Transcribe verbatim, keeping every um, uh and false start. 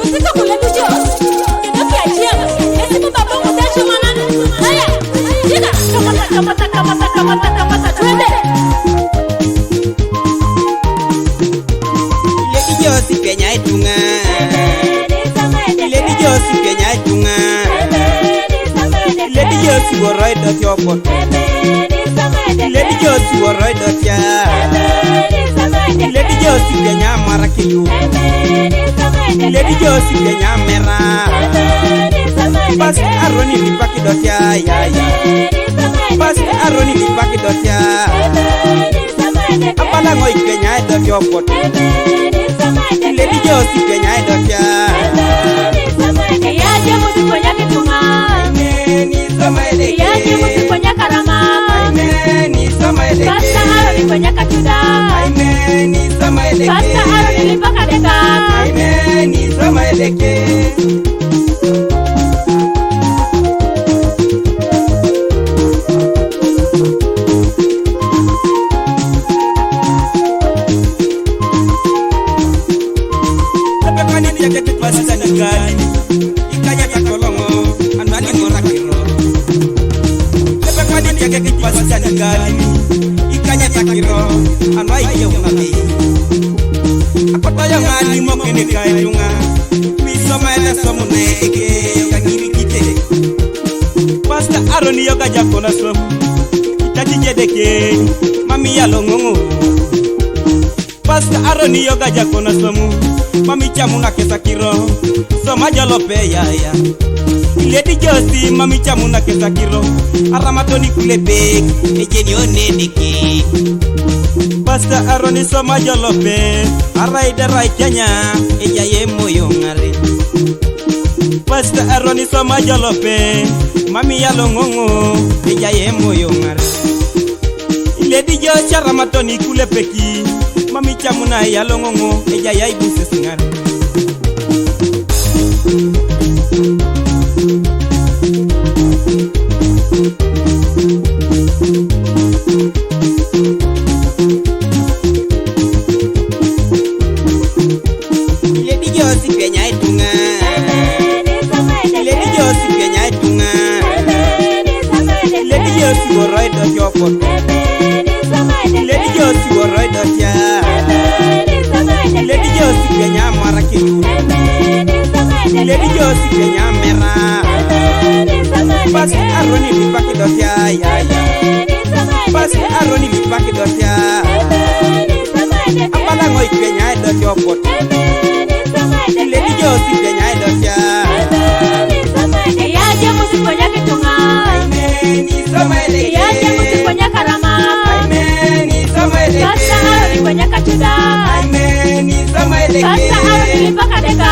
Kusika kule kucho. Kenoki achiema. Esi baba bongo tachi manani. Haya. Jika. Kamata, kamata, kamata, kamata, kamata. Twende. Lady Josie Kenya itunga. Lady Josie Kenya itunga. Lady Josie woroi do tiopot. Lady Josie woroi do tia. Lady Josie Kenya marakiyu. Lady Josie Kenya mera. Pastor Aroni lipaki do tia ya ya. Pastor Aroni lipaki do tia. Apala ngoi Kenya do tiopot. Lady Josie Kenya do tia. Eyaje musiponya kituma. Eyaje musiponya karama. Pastor Aroni ponya kachuda. Pastor Aroni lipaka deka. Pepe kwani tieke ti pastor ni gali. Ikanya ta kolongo, anwani mora kiro. Pepe kwani tieke ti pastor ni gali. Ikanya ta kiro, anwai ye unabi. Akota ya ngali mo kene kai tunga. Mi soma ede somu na eke, yo kangiri kite. Pastor Aroni yo gaja kona somu. Itaji jedeke, mami ya longongo. Pastor Aroni yo gaja kona somu. Mami chamu na kesa kiro. Soma jolo pe ya ya. Lady Josie, mami chamu na kesa kiro. Aramatoni kule bek, ejeni oneneke. Pastor Aroni soma jolo pe. Arai de rai Kenya, eja ye moyo ngare. Pastor Aroni soma jolo pe. Mami ya longongo, eja ye moyo ngare. Lady Josie aramatoni kule peki. Mami chamu na ya longongo, eja ya ibu sesingar. Lady Josie Kenya itunga. Lady Josie Kenya itunga. Lady Josie woroi do tiopot. Lady Josie woroi do tia. Lady Josie Kenya marakiyu. Lady Josie Kenya mera. Pastor Aroni lipaki do tia ya ya. Pastor Aroni lipaki do tia. Apala ngoi Kenya do tiopot. Lady Josie Kenya do tia. Eyaje musiponya kitunga. Eyaje musiponya karama. Pastor Aroni ponya kachuda. Pastor Aroni lipaka deka.